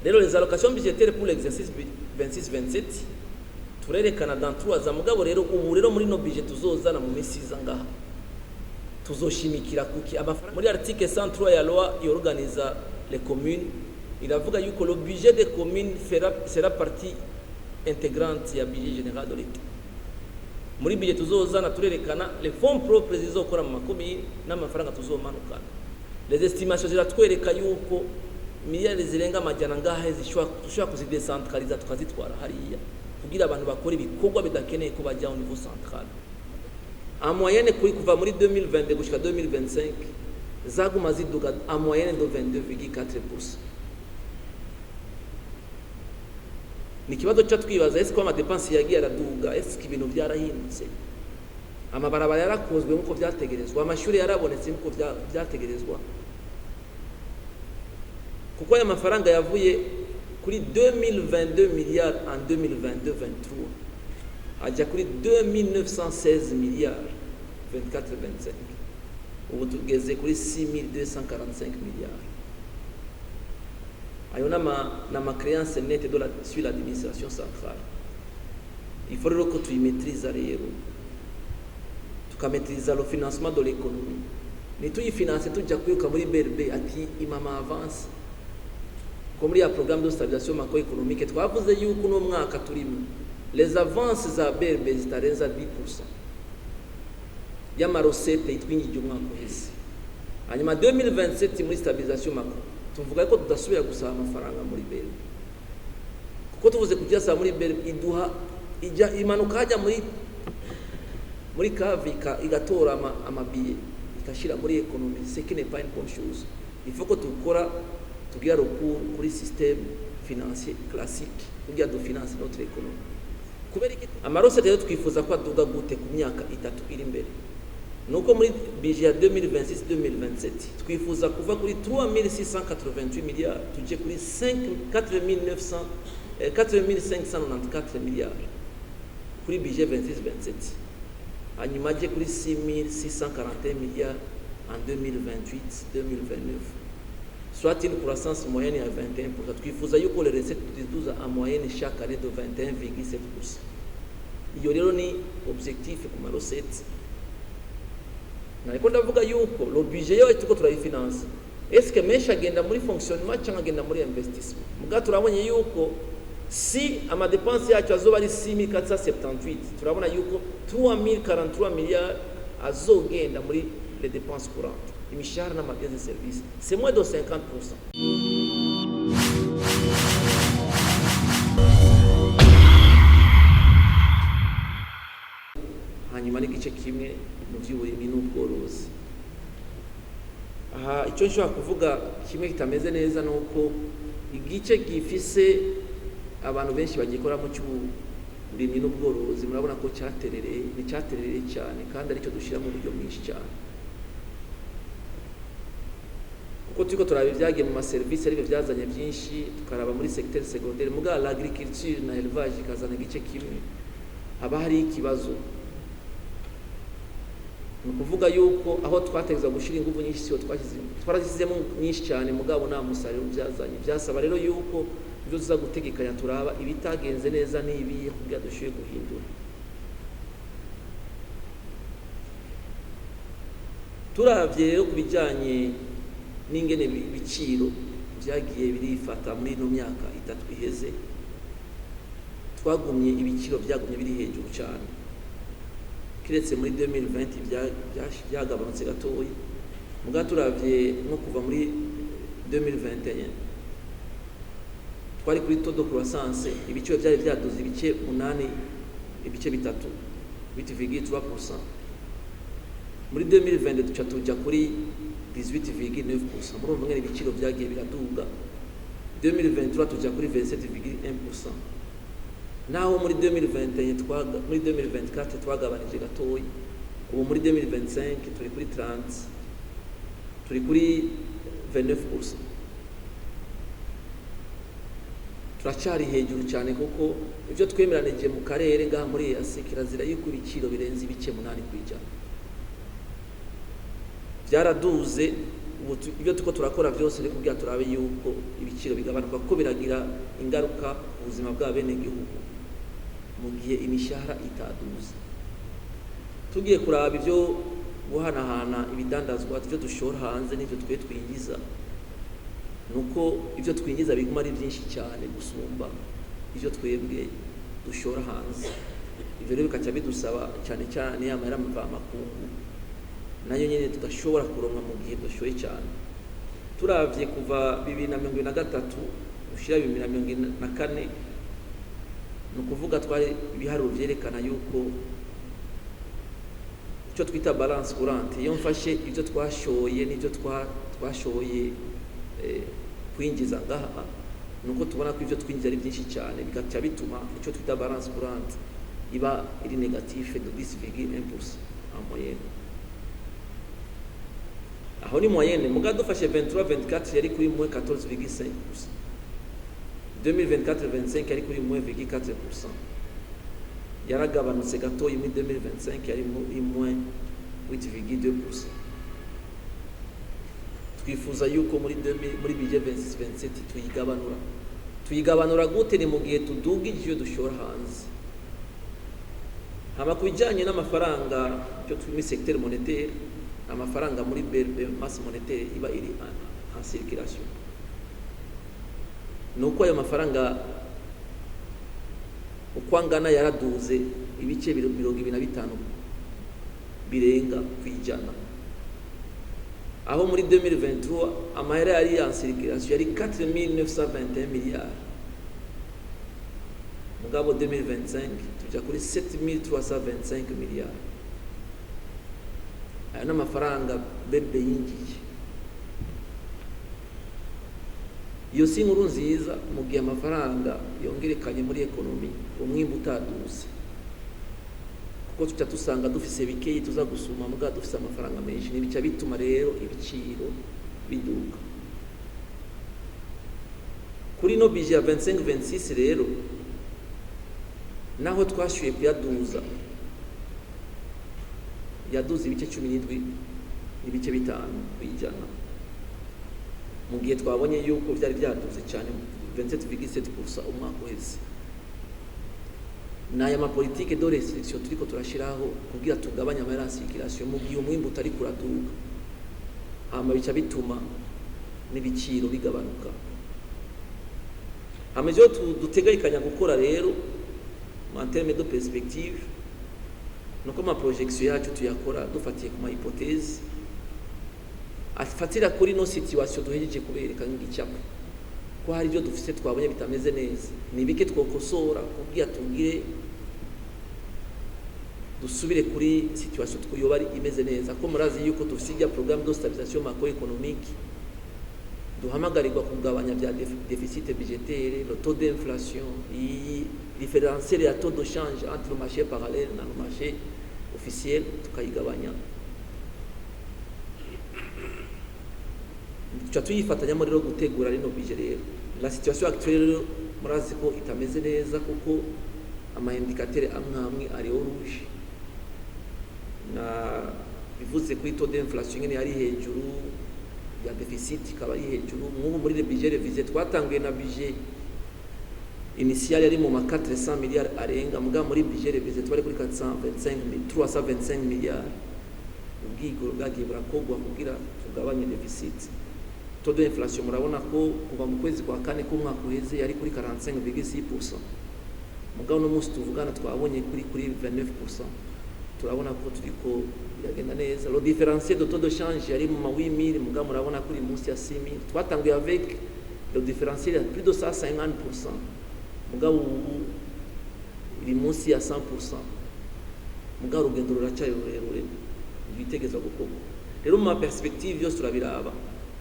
Rero les allocations budgétaires pour l'exercice 26-27 turerekana dans 3 ans. Mugabo rero ubu rero muri no budget tuzozana mu minsi iza ngaha, tuzoshimikira kuki amafaranga. Muri article 103 ya loi yorganiza les communes, iravuga yuko le budget des communes sera partie intégrante ya budget général de l'État. Muri budget tuzozana turerekana les fonds propres zizokora mu makomine n'amafaranga tuzomanukana. Les estimations ziratwereka yuko miliyari zirenga amajana ngahe zishobora, dushobora kuzidecentraliza, tukazitwara hariya kugira abantu bakora ibikorwa bidakeneye ko bajya au niveau central. En moyenne, kuri kuva muri 2022 gushika 2025, zaguma ziduga en moyenne de 22,4%. Ni ikibazo cyo twibaza: ese ko ama dépenses yagiye araduga, ese ibintu byarahindutse? Amabarabara yarakozwe nk'uko byategerezwa? Amashuri yarabonetse nk'uko byategerezwa? Kuko aya mafaranga yavuye kuri 2022 milliards en 2022 23, ajya kuri 2916 milliards 24 25, ubu tugeze kuri 6245 milliards. Ayo nama créance nette de la sur l'administration centrale. Il faut rero ko tuyimetriza, rero tukametriza le financement de l'économie, ntituyifinance tujya kwiruka muri BRB ati imama avance. Ko muri ya programme de stabilisation macroéconomique twavuze yuko uno mwaka turimo les avances za BRB zitarenza 10% y'ama recettes yitwingije umwaka uheze. Hanyuma 2027, muri stabilisation macro, tuvuga ko tudasubira gusaba amafaranga muri BRB, kuko tuvuze kujya muri BRB, iduha ijya imanuka hajya muri cave, igatora ama billets, ikashyira muri économie, ce qui n'est pas une bonne chose. Il faut ko tukora, tugira recours kuri système financier classique kugira dufinance notre économie. Kubera iki ama recettes rero twifuza ko aduga gute ku myaka 3 iri imbere? Nuko muri budget ya 2026 2027 twifuza kuva kuri 3688 milliards tuje kuri 5 4900, 4594 milliards kuri budget 26 27, hanyuma ajye kuri 6641 milliards en 2028 2029, soit une croissance moyenne ya 21%. Twifuza yuko les recettes tuziduza en moyenne chaque année de 21,7%. Iyo rero ni objectif ku ma recettes. Nariko ndavuga yuko le budget yo tuko turayifinance, est-ce que menshi agenda muri fonctionnement cyangwa agenda muri investissement? Muga turabonye yuko si ama dépenses yacu azoba ari 6478, turabona yuko 3043 milliards azogenda muri les dépenses courantes, imishahara n'ama biens de service, c'est moins de 50%. Hanyuma n'igice kimwe mu by'uburimyi n'ubworozi. Aha icyo nshobora kuvuga kimwe kitameze neza ni uko igice gifise abantu benshi bagikoramo cy'uburimyi n'ubworozi, murabona ko cyaterereye, ni cyaterereye cyane, kandi aricyo dushyiramo uburyo bwinshi cyane, kuko turiko turaba ibyagiye mu maserivisi aribyo byazanye byinshi, tukaraba muri secteur secondaire, muga l'agriculture na élevage ikazana igice kimwe, haba hari ikibazo. Ni ukuvuga yuko aho twategeza gushyira ingufu nyinshi siho twashyize, twarashyizemo nyinshi cyane, mugabo nta musaruro byazanye. Byasaba rero yuko ibyo tuza gutegekanya turaba ibitagenze neza n'ibiye kugira dushoboye guhindura. Turavye rero ku bijyanye n'ingene ibiciro byagiye birifata muri ino myaka 3 iheze, twagumye, ibiciro byagumye biri hejuru cyane, kiretse muri 2020 byagabanutse gatoya. Muga turavye nko kuva muri 2021, twari kuri taux de croissance, ibiciro byari byaduze ibice 8 ibice 3, 8,3%. Muri 2022 duca tuja kuri 18,9%. Murumva ngene ibiciro byagiye biraduga. 2023 tuja kuri 27,1%, naho muri 2021 twaga, muri 2024 twagabanije gatoyi. Ubu muri 2025 turi kuri 30, turi kuri 29%. Turacyari hejuru cyane, kuko ibyo twemeranije mu karere ngaha muri EAC, kirazira yuko ibiciro birenze ibice 8%. Byaraduze. Ubu ibyo tuko turakora byose ni kugira turabe yuko ibiciro bigabanuka, kuko biragira ingaruka ku buzima bw'abenegihugu mu gihe imishahara itaduze. Tugiye kuraba ibyo guhanahana ibidandazwa, ibyo dushora hanze n'ibyo twe twinjiza, nuko ibyo twinjiza biguma ari byinshi cyane gusumba ibyo twebwe dushora hanze. Ibyo rero bikaca bidusaba cyane cyane ya mahera mvamakungu, nayo nyine tudashobora kuronka mu gihe dushoye cyane. Turavye kuva 2023 ushira 2024, ni ukuvuga twari ibiharuro vyerekana yuko icyo twita balance courante, iyo mfashe ibyo twashoye n'ibyo twashoye kwinjiza ngaha, nuko tubona ko ibyo twinjiza ari byinshi cyane, bigaca bituma icyo twita balance courante iba iri négatif de 10,1% en moyenne. Aho ni moyenne. Muga dufashe 23 24 yari kuri moins 14,5%, 2024 25 yari kuri moins 4%, yaragabanutse gatoyi. Muri 2025 yari muri moins 8,2%. Twifuza yuko muri 2000, muri budget 26 27 tuyigabanura. Tuyigabanura gute? Ni mu gihe tudugije ivyo dushora hanze. Hama ku bijyanye n'amafaranga, icyo twita secteur monétaire, amafaranga muri BRB, masse monétaire iba iri en circulation, ni uko ayo mafaranga uko angana yaraduze ibice 25 birenga ku ijana, aho muri 2023 amahera yari en circulation yari 4921 milliards, mugabo 2025 tuja kuri 7325 milliards. Ayo ni amafaranga BRB yinjiye. Iyo si inkuru nziza mu gihe amafaranga yongerekanye muri économie, umwimbu utaduze, kuko tuca dusanga dufise bikeyi tuza gusuma, mugabo dufise amafaranga menshi. Ntibica bituma rero ibiciro biduga. Kuri no budget ya 25 26 rero, naho twashyuye kuyaduza, yaduze ibice 17.5%, mu gihe twabonye yuko byari byaduze cyane 27,7% umwaka uheze. N'aya ma politiques de restriction turiko turashiraho kugira tugabanye amahera ya circulation mu gihe umwimbu utari kuraduga, hama bica bituma n'ibiciro bigabanuka. Hama ivyo dutegekanya gukora rero en terme de perspective, nuko ama projections yacu tuyakora dufatiye ku ma hypothèses afatira kuri no situation duhejeje kubereka nk'igicapo, ko hari ibyo dufise twabonye bitameze neza, ni bike twokosora kugira tugire dusubire kuri situation twoyoba ari imeze neza. Ko murazi yuko dufise ijya programme de stabilisation macroéconomique, duhamagarirwa kugabanya bya déficit budgétaire, le taux d'inflation, iyi différentiel ya taux de change entre le marché parallèle na le marché officiel tukayigabanya. Tuca tuyifatanyamo rero gutegura rino budget. Rero la situation actuelle rero murazi ko itameze neza, kuko ama indicateurs amwe amwe ari au rouge, na bivuze kuri taux d'inflation nyene yari hejuru ya déficit, ikaba ari hejuru. Nk'ubu muri budget révisé twatanguye na budget initial yari mu ma 400 milliards arenga, muga muri budget révisé twari kuri 425, 325 milliards. Ubwigoro bwagiye burakorwa kugira tugabanye déficit. Taux d'inflation murabona ko kuva mu kwezi kwa kane k'umwaka uheze yari kuri 45,6%, mugabo no munsi tuvugana twabonye kuri 29%. Turabona ko turiko biragenda neza. Le différentiel de taux de change yari mu ma 8000, mugabo murabona ko iri munsi ya 6000. Twatanguye avec le différentiel ya plus de 150%, mugabo ubu iri munsi ya 100%. Mugabo urugendo ruracyari rurerure rwitegezwa gukorwa. Rero mu ma perspectives yose turabiraba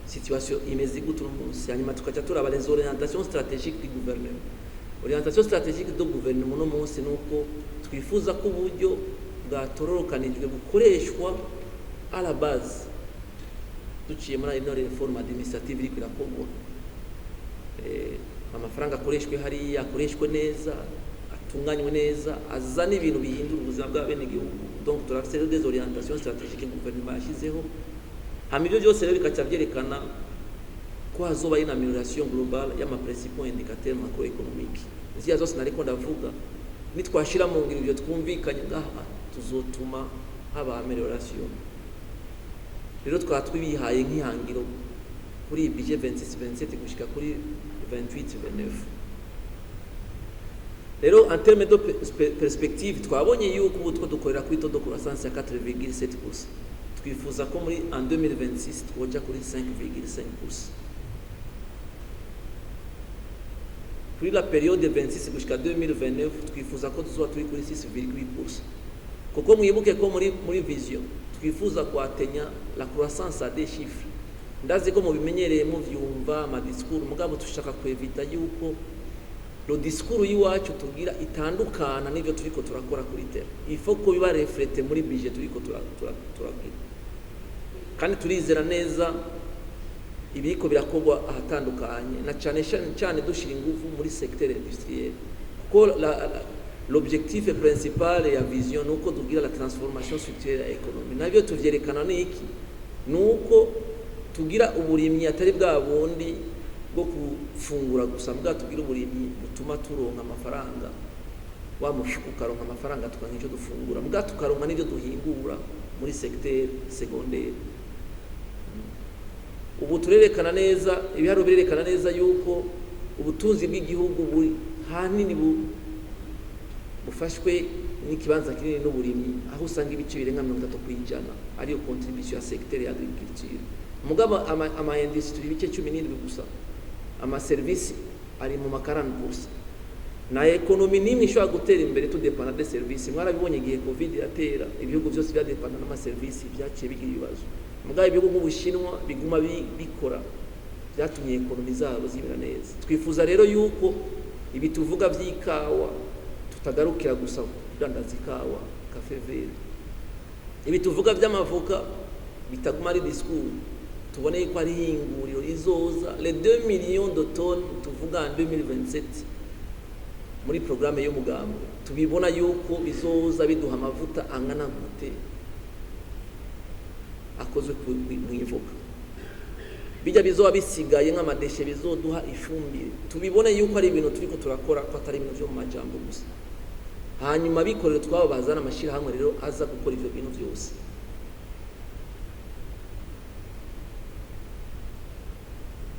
situation imeze gute uno munsi, hanyuma tukaca turaba les orientations stratégiques du gouvernement. Orientation stratégique du gouvernement uno munsi ni uko twifuza ko uburyo bwatororokanijwe bukoreshwa à la base, duciye muri ino réforme administrative iriko irakorwa. Amafaranga akoreshwe hariya, akoreshwe neza, atunganywe neza, azane ibintu bihindura ubuzima bw'abenegihugu. Donc turafise rero des orientations stratégiques guverinoma yashyizeho. Hama ibyo byose rero bikaca byerekana ko hazoba une amélioration globale y'ama principaux indicateurs macroéconomiques. Ziriya zose nariko ndavuga, nitwashira mu ngiro ibyo twumvikanye ngaha, tuzotuma haba amélioration. Rero twaba twibihaye nk'ihangiro kuri iyi budget 26 27 gushika kuri 28 29. Rero en terme de perspective, twabonye yuko ubu two dukorera kuri taux de croissance ya 4,7%. Twifuza ko muri en 2026 twoja kuri 5,5%. Kuri la période 26 gushika 2029, twifuza ko tuzoba turi kuri 6,8%, kuko mwibuke ko muri vision twifuza kwatenya la croissance à des chiffres. Ndazi ko mubimenyereye, muvyumva ama discours, mugabo tushaka kwevita yuko le discours y'iwacu tugira itandukana n'ivyo turiko turakora kuri terrain. Il faut ko biba reflété muri budget turiko turagira. Kandi turizera neza ibiriko birakorwa ahatandukanye, na cyane cyane dushira ingufu muri secteur industriel, kuko l'objectif principal ya vision nuko tugira la transformation structurelle ya économie. Nabyo tuvyerekana niki? Nuko tugira uburimyi atari bwa bundi bwo gufungura gusa, bwa tugira uburimyi butuma turonka amafaranga, wa mufuko ukaronka amafaranga, tukaronka icyo dufungura, mbwa tukaronka n'ibyo duhingura muri secteur secondaire. Ubu turerekana neza, ibiharuro birerekana neza yuko ubutunzi bw'igihugu buri hanini bufashwe n'ikibanza kinini n'uburimyi, aho usanga ibice birenga 30% ariyo contribution ya secteur ya agriculture. Mugabo ama industrie ibice 17 gusa, ama service ari mu ma 40%. Na économie nimwe ishobora gutera imbere tudepana de service. Mwarabibonye igihe COVID yatera, ibihugu byose byadepana n'ama service byaciye bigira ibibazo. Mugabo ibihugu nk'Ubushinwa biguma bikora, byatumye économie zabo zibera neza. Twifuza rero yuko ibi tuvuga by'ikawa tutagarukira gusa kudandaza ikawa, café vert. Ibi tuvuga by'amavoka bitaguma ari discours, tubone yuko ari ihinguriro rizoza. Les 2 millions de tonnes tuvuga en 2027 muri programme y'umugambo, tubibona yuko bizoza biduha amavuta angana gute akozwe mu ivoka. Bijya bizoba bisigaye nk'ama déchets bizoduha ifumbire. Tubibone yuko ari ibintu turiko turakora, ko atari ibintu vyo mu majambo gusa. Hanyuma bikorera twabo bazana amashyirahamwe rero aza gukora ivyo bintu byose.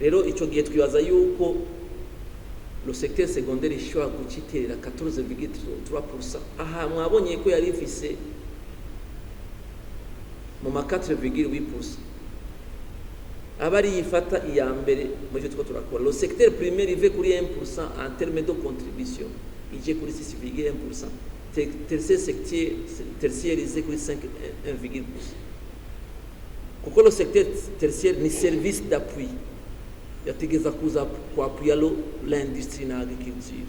Rero ico gihe twibaza yuko le secteur secondaire ishobora guciterera 14,3%. Aha mwabonye ko yari ifise mu ma 4,8%. Aba ari yifata iya mbere muri ivyo turiko turakora. Le secteur primaire ive kuri 1% en terme de contribution ije kuri 6,1%, tertiaire, secteur tertiaire ize kuri 5,1%, kuko le secteur tertiaire ni service d'appui, yategeza kuza kwapuya l'industrie na agriculture.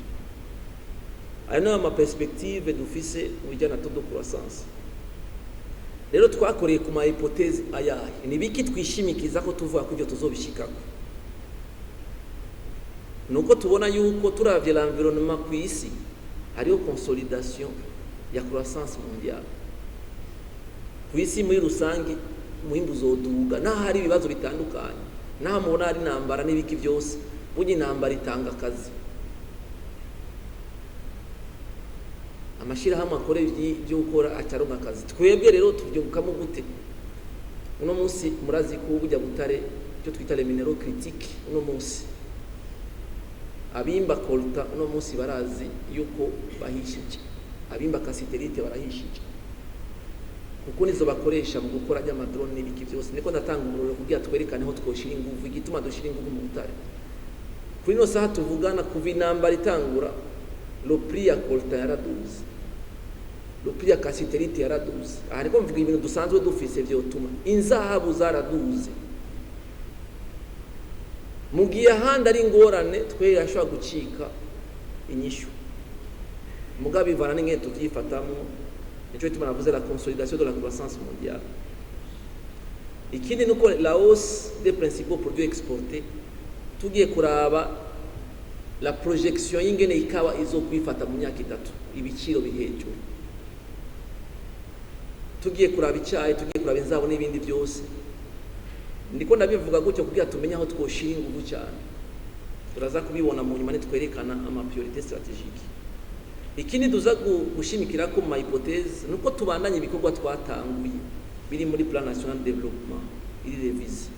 Ayo nayo ama perspective dufise mu bijyana na taux de croissance. Rero twakoreye ku ma hypothèse ayahe? Ni biki twishimikiza ko tuvuga ko ibyo tuzobishikako? Nuko tubona yuko turavye l'environnement ku isi, hariho consolidation ya croissance mondiale ku isi muri rusange. Umwimbu uzoduga naho hari ibibazo bitandukanye, naho mubona hari intambara n'ibiki byose. Burya intambara itanga akazi, amashyirahamwe akora ibyo gukora acaronka akazi. Twebwe rero tubyungukamo gute? Uno munsi murazi ko burya butare, icyo twita les minéraux critiques, uno munsi abimba coltan uno munsi barazi yuko bahishije, abimba cassitérite barahishije, kuko nizo bakoresha mu gukora ry'ama drone n'ibiki byose. Niko ndatanga umuriro kugira twerekane aho twoshira ingufu, igituma dushira ingufu mu butare. Kuri ino saha tuvugana, kuva intambara itangura, le prix ya coltan yaraduze, le prix ya cassitérite yaraduze. Aha niko mvuga ibintu dusanzwe dufise vyotuma inzahabu zaraduze. Mu gihe ahandi ari ingorane, twe yashobora gucika inyishu, mugabo bivana n'ingene tuvyifatamwo. Nico gituma navuze la consolidation de la croissance mondiale. Ikindi nuko la hausse des principaux produits exportés, tugiye kuraba la projection y'ingene ikawa izokwifata mu myaka 3, ibiciro biri hejuru. Tugiye kuraba icayi, tugiye kuraba inzahabu n'ibindi byose. Ndiko ndabivuga gutyo kugira tumenye aho twoshira inguvu cyane. Turaza kubibona mu nyuma nitwerekana ama priorité stratégique. Ikindi tuza gushimikira ko mu ma hypothèse nuko tubandanye ibikorwa twatanguye biri muri plan national de développement iri révisé.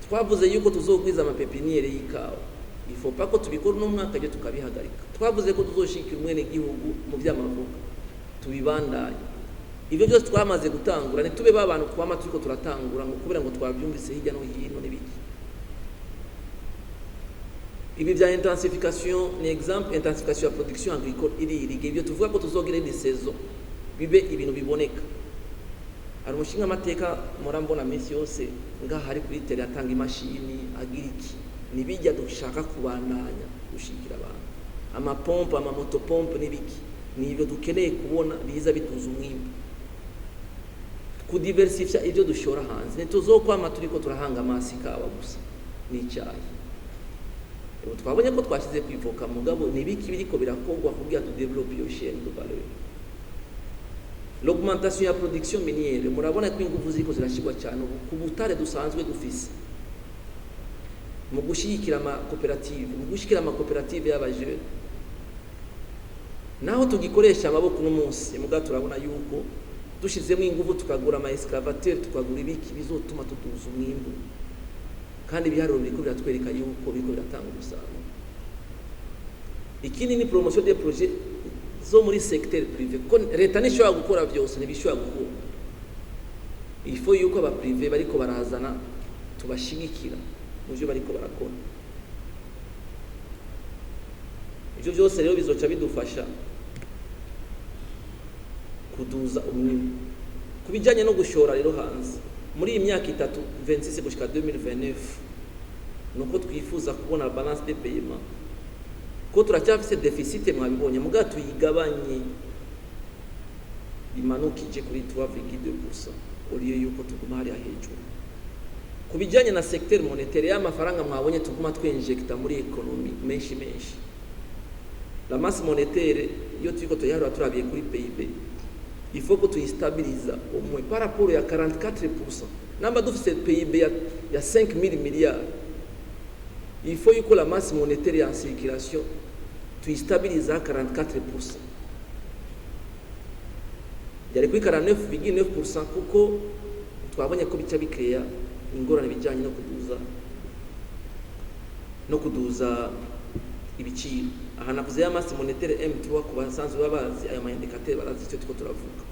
Twavuze yuko tuzogwiza ama pépinière y'ikawa, il faut pas ko tubikora uno mwaka ryo tukabihagarika. Twavuze ko tuzoshikira umwene gihugu mu vy'amavoka, tubibandanye. Ibyo byose twamaze gutangura, ntitube ba bantu twama turiko turatangura ngo kubera ngo twabyumvise hirya no hino n'ibiki. Ibi bya intensification ni exemple, intensification ya production agricole iri irige, ibyo tuvuga ko tuzogira indi saison bibe ibintu biboneka. Hari umushinga amateka mpora mbona minsi yose ngaha ari kuri télé atanga imashini agira iki, nibijya dushaka kubandanya gushikira abantu, amapompe, ama motopompes n'ibiki, ni ibyo dukeneye kubona biza biduza umwimbu, kudiversifya ibyo dushora hanze. Ntituzokwama turiko turahanga amaso ikawa gusa n'icyayi. Ubu twabonye ko twashyize kwivoka, mugabo ni ibiki biriko birakorwa kugira tudéveloppe iyo chaîne de valeur? L'augmentation ya production minière, murabona ko ingufu ziriko zirashyirwa cyane ubu ku butare dusanzwe dufise, mu gushyigikira amakoperative, mu gushyigikira amakoperative y'abajene. Naho tugikoresha amaboko uno munsi, muga turabona yuko dushizemo ingufu tukagura ama excavateur, tukagura ibiki, bizotuma tuduza umwimbu, kandi ibiharuro biriko biratwereka yuko biriko biratanga umusaruro. Ikindi ni promotion des projets zo muri secteur privé, ko leta ntishobora gukora byose, ntibishobora gukora. Il faut yuko aba privé bariko barazana tubashigikira mu byo bariko barakora. Ivyo byose rero bizoca bidufasha kuduza umwimbu. Ku bijyanye no gushora rero hanze, muri iyi myaka itatu 26 gushika 2029, nuko twifuza kubona balance de paiement, ko turacyafise déficit mwabibonye, muga tuyigabanye imanukije kuri 3,2% au lieu yuko tuguma hariya hejuru. Ku bijyanye na secteur monétaire, y'amafaranga mwabonye tuguma twinjecta muri économie menshi menshi, la masse monétaire iyo turiko tuyiharura turabiye kuri PIB, il faut ko tuyistabiliza au moins par rapport ya 44%. Namba dufise PIB ya 5000 milliards, il faut yuko la masse monétaire en circulation tuyistabiliza 44%. Yari kuri 49,9% kuko twabonye ko bica bikreya ingorane bijyanye no kuduza ibiciro. Aha navuze ya masse monétaire M3, ku basanzwe babazi ayo ma indicateur barazi icyo turiko turavuga.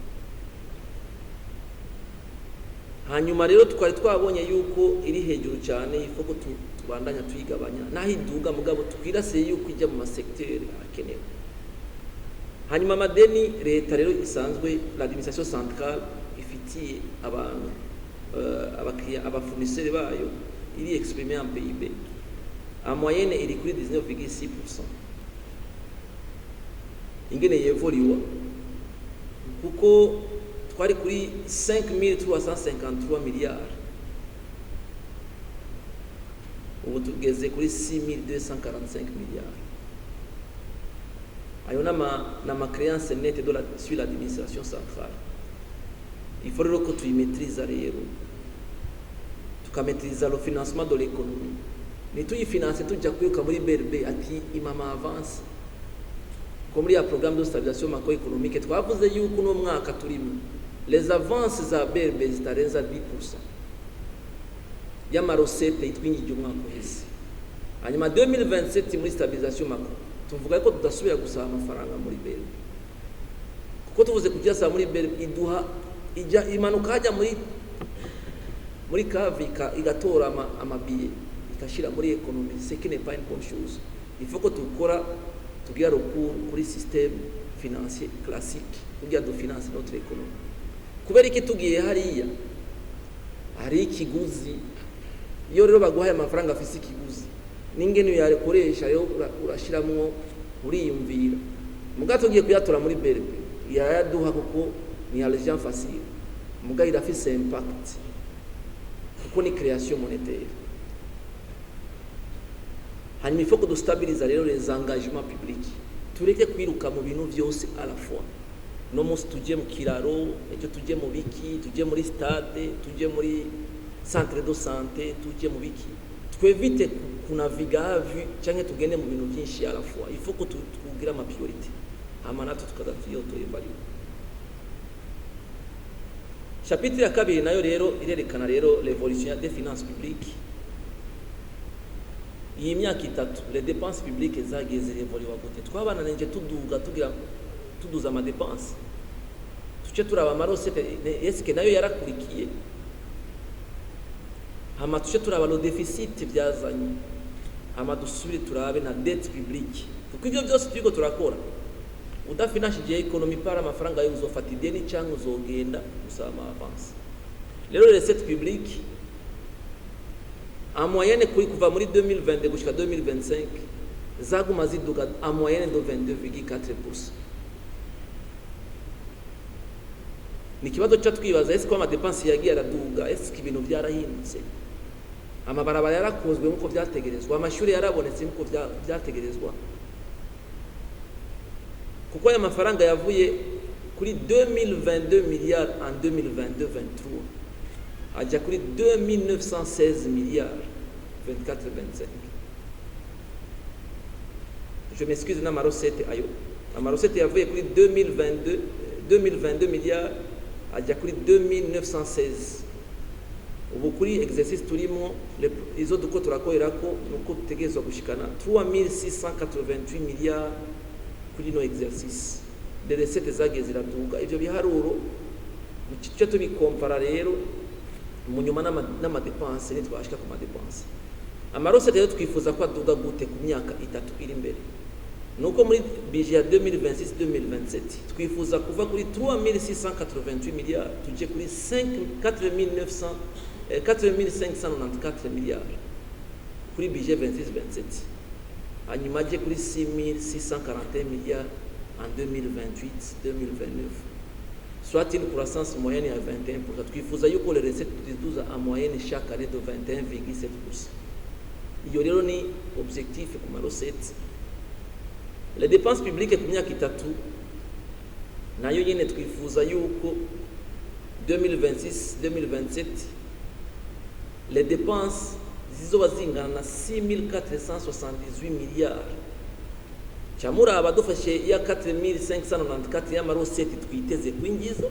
Hanyuma rero twari twabonye yuko iri hejuru cyane, ifo ko tubandanya tuyigabanya naho iduga, mugabo twirasiye yuko ijya mu ma secteur akenewe. Hanyuma amadeni leta rero isanzwe, l'administration centrale ifitiye abantu, abakiriya, aba fournisseurs bayo, iri exprimé en PIB, en moyenne iri kuri 19,6%. Ingene yevoliwa, kuko twari kuri 5353 miliyari, ubu tugeze kuri 6245 miliyari. Ayo nama créance nette de la sur l'administration centrale. Il faut rero ko tuyimetriza, rero tukametriza le financement de l'économie, ntituyifinance tujya kwiruka muri BRB ati imama avance. Ko muri ya programme de stabilisation macroéconomique twavuze yuko uno mwaka turimo les avances za BRB zitarenza 10% y'ama recettes yitwingije umwaka uheze. Hanyuma 2027 muri stabilisation macro tuvuga ko tudasubira gusaba amafaranga muri BRB, kuko tuvuze kujyasaba muri BRB iduha ijya imanuka hajya muri cave igatora amabiye ikashira muri économie, ce qui n'est pas une bonne chose. Il faut ko tukora tugira recours kuri système financier classique kugira dufinance notre économie. Kubera iki? Tugiye hariya hari ikiguzi. Iyo rero baguhaye amafaranga afise ikiguzi n'ingene uyakoresha rero urashiramwo uriyumvira. Muga tugiye kuyatora muri BRB yayaduha kuko ni argent facile, muga irafise impact kuko ni création monétaire. Hanyuma il faut ko dustabiliza rero les engagements publics, tureke kwiruka mu bintu vyose à la fois. No munsi tujye mu kiraro, ejo tujye mu biki, tujye muri stade, tujye muri centre de santé, tuje mu biki, tw'évite kunaviga à vue canke tugende mu bintu byinshi à la fois. Il faut que tugira ama priorité, hama natwe tukaza tuyotoyevaluer. Chapitre ya kabiri nayo rero irerekana rero l'évolution des finances publiques. Iyi myaka 3, les dépenses publiques zagiye zirevoluwa gute? Twabananije tuduga, tugira tuduza ama dépenses, tuce turaba ama recettes, eske nayo yarakurikiye? Hama tuce turaba le déficit byazanye, hama dusubire turabe na dette publique, kuko ivyo byose turiko turakora, udafinanshije économie par amafaranga yo, uzofata ideni cyangwa uzogenda gusaba ama avance. Rero recette publique en moyenne kuri kuva muri 2022 gushika 2025 zaguma ziduga en moyenne de 22,4%. Ni ikibazo cyo twibaza: ese ko ama dépenses yagiye araduga, ese ibintu byarahindutse? Amabarabara yarakozwe nk'uko byategerezwa? Amashuri yarabonetse nk'uko byategerezwa? Kuko aya mafaranga yavuye kuri 2022 milliards en 2022 23, ajya kuri 2916 milliards 24 25. Je m'excuse, n'ama recettes ayo, ama recettes yavuye kuri 2022 milliards, ajya kuri 2916. Ubu kuri exercice turimo, izo duko turakorera ko nuko dutegerezwa gushikana 3688 milliards kuri no exercice. Les recettes zagiye ziraduga. Ivyo biharuro mu cyo tubikompara rero mu nyuma n'ama dépenses, nitwashika ku ma dépenses. Ama recettes rero twifuza ko aduga gute ku myaka 3 iri imbere? Nuko muri budget ya 2026 2027 twifuza kuva kuri 3688 milliards tuje kuri 5 4900, 4594 milliards kuri budget 26 27, hanyuma ajye kuri 6641 milliards en 2028 2029, soit une croissance moyenne ya 21%. Twifuza yuko les recettes tuziduza en moyenne chaque année de 21,7%. Iyo rero ni objectif ku ma recettes. Les dépenses publiques ku myaka 3 nayo nyine twifuza yuko 2026 2027 les dépenses zizoba zingana na 6478 milliards. Cyamuraba dufashe ya 4594 y'ama recettes twiteze kwinjiza,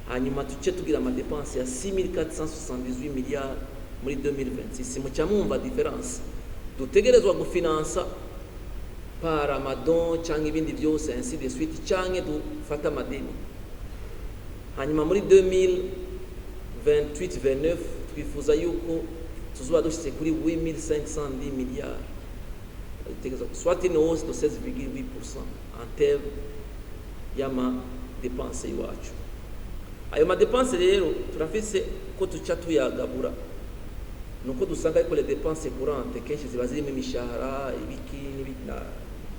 hanyuma tuce tugira ama dépenses ya 6478 milliards muri 2026, mucya mwumva différence dutegerezwa gufinansa par ama dons cyangwa ibindi byose, ainsi de suite, cyangwa dufata amadeni. Hanyuma muri 2028 29 twifuza yuko tuzoba dushyitse kuri 8510 milliards, soit une hausse de 16,8% en termes y'ama dépenses iwacu. Ayo ma dépenses rero turafise ko tuca tuyagabura, nuko dusanga ariko les dépenses courantes kenshi ziba zirimo imishahara, ibiki n'ibiki,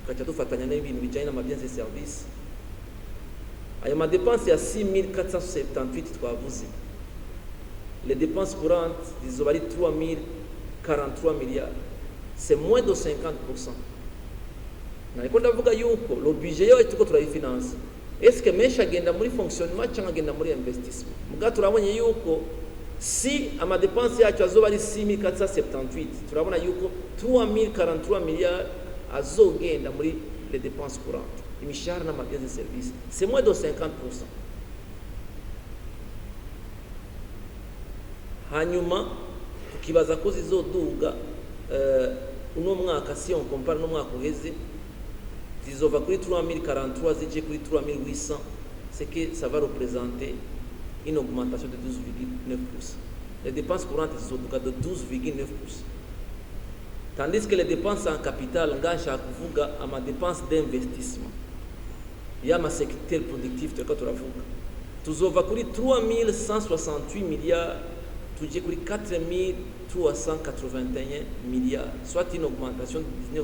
tugaca dufatanya n'ibintu bijyanye n'ama biens et services. Ayo ma dépenses ya 6478 twavuze, les dépenses courantes zizoba ari 3043 milliards, c'est moins de 50%. Nariko ndavuga yuko le budget yo tuko turayifinansa, est-ce que menshi agenda muri fonctionnement cyangwa agenda muri investissement? Muga turabonye yuko si ama dépenses yacu azoba ari 6478, turabona yuko 3043 milliards azogenda muri les dépenses courantes, imishahara n'ama biens et services, c'est moins de 50%. Hanyuma tukibaza ko zizoduga uno mwaka, si on compare n'umwaka uheze, zizova kuri 3043 zije kuri 3800, c'est que ça va représenter une augmentation de 12,9%. Les dépenses courantes zizoduga de 12,9%, tandis que les dépenses en capital, nshaka kuvuga ama dépenses d'investissement y'ama secteur productif turiko turavuga, tuzova kuri 3168 milliards tuje kuri 4381 milliards, soit une augmentation de 19,4%.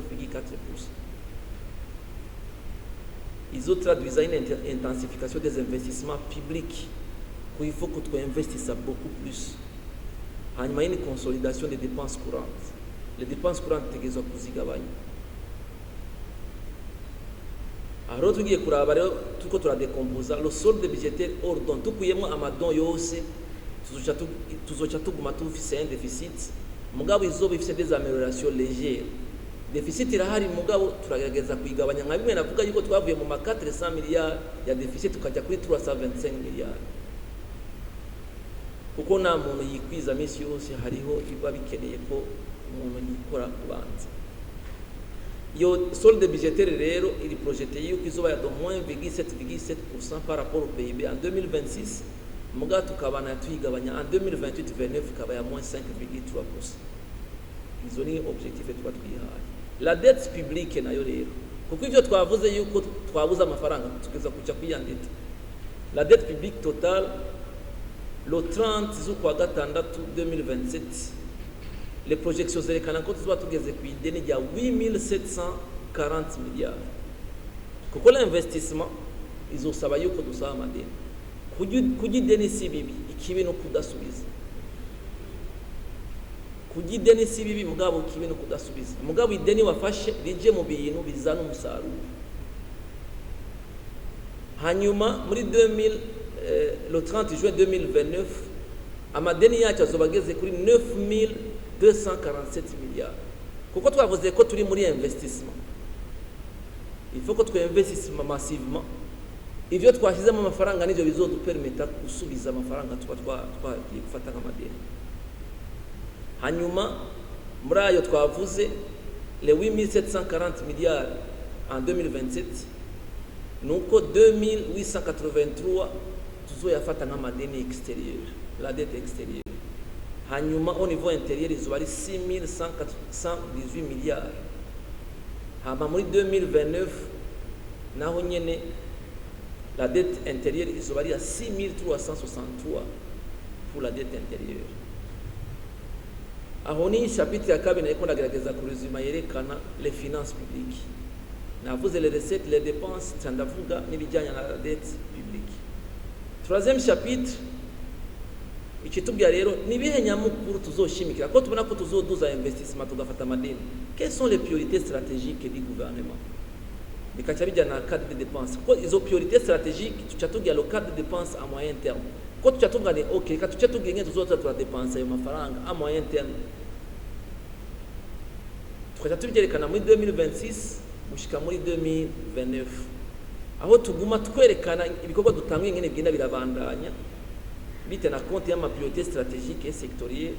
Izotraduisa une intensification des investissements publics, qu'il faut que tu investisses beaucoup plus. Hanyuma une consolidation des dépenses courantes. Les dépenses courantes tegerezwa kuzigabanya. Aho rero tugiye kuraba rero, turiko turadekompoza le solde budgétaire hors don, tukuyemo ama dons yose. Tuzoca tuguma tufise un déficit, mugabo izoba ifise des améliorations légères. Déficit irahari, mugabo turagerageza kuyigabanya, nka bimwe navuga yuko twavuye mu ma 400 milliards ya déficit tukajya kuri 325 milliards, kuko nta muntu yikwiza minsi yose, hariho biba bikeneye ko umuntu yikora kubanza. Iyo solde budgétaire rero iri projeté yuko izoba ya de moins 7,7% par rapport au PIB en 2026, muga tukabana tuyigabanya en 2028 29, ikaba ya moins 5,3%. Izo ni objectif tuba twihaye. La dette publique nayo rero, kuko ivyo twavuze yuko twabuze amafaranga, tugeza kuja kwiyandita la dette publique totale le 30 z'ukwa gatandatu 2027, les projections zerekana ko tuzoba tugeze ku ideni rya 8740 milliards, kuko l'investissement izosaba yuko dusaba amadeni. Kurya ideni si bibi, ikibi no kudasubiza. Kurya ideni si bibi, mugabo ikibi no kudasubiza. Mugabo ideni wafashe rije mu bintu bizana umusaruro. Hanyuma muri 2000, le 30 juin 2029, amadeni yacu azoba ageze kuri 9247 milliards, kuko twavuze ko turi muri investissement. Il faut ko twinvestisse massivement. Ivyo twashyizemo amafaranga nivyo bizodupermeta gusubiza amafaranga tuba twagiye gufata nk'amadeni. Hanyuma muri ayo twavuze, les 8740 milliards en 2027, nuko 2883 tuzoyafata nk'amadeni extérieur, la dette extérieure. Hanyuma au niveau intérieur izoba ari 6118 milliards. Hama muri 2029 naho nyene la dette intérieure izoba ari ya 6363 pour la dette intérieure. Aho ni chapitre ya kabiri nariko ndagerageza kurezuma yerekana les finances publiques. Navuze les recettes, les dépenses, nca ndavuga n'ibijyanye na la dette publique. Troisième chapitre ikitubwira rero ni ibihe nyamukuru tuzoshimikira, ko tubona ko tuzoduza investissement, tugafata amadeni. Quelles sont les priorités stratégiques du gouvernement? Bikaca bijyana na cadre de dépense, kuko izo priorités stratégiques tuca tugira le cadre de dépense à moyen terme, kuko tuca tuvuga ni ok, reka tuce tugira ingene tuzoza turadepensa ayo mafaranga à moyen terme, tukaca tubyerekana muri 2026 gushika muri 2029, aho tuguma twerekana ibikorwa dutanguye ingene bigenda birabandanya, bitena compte y'ama priorité stratégique et sectorielle.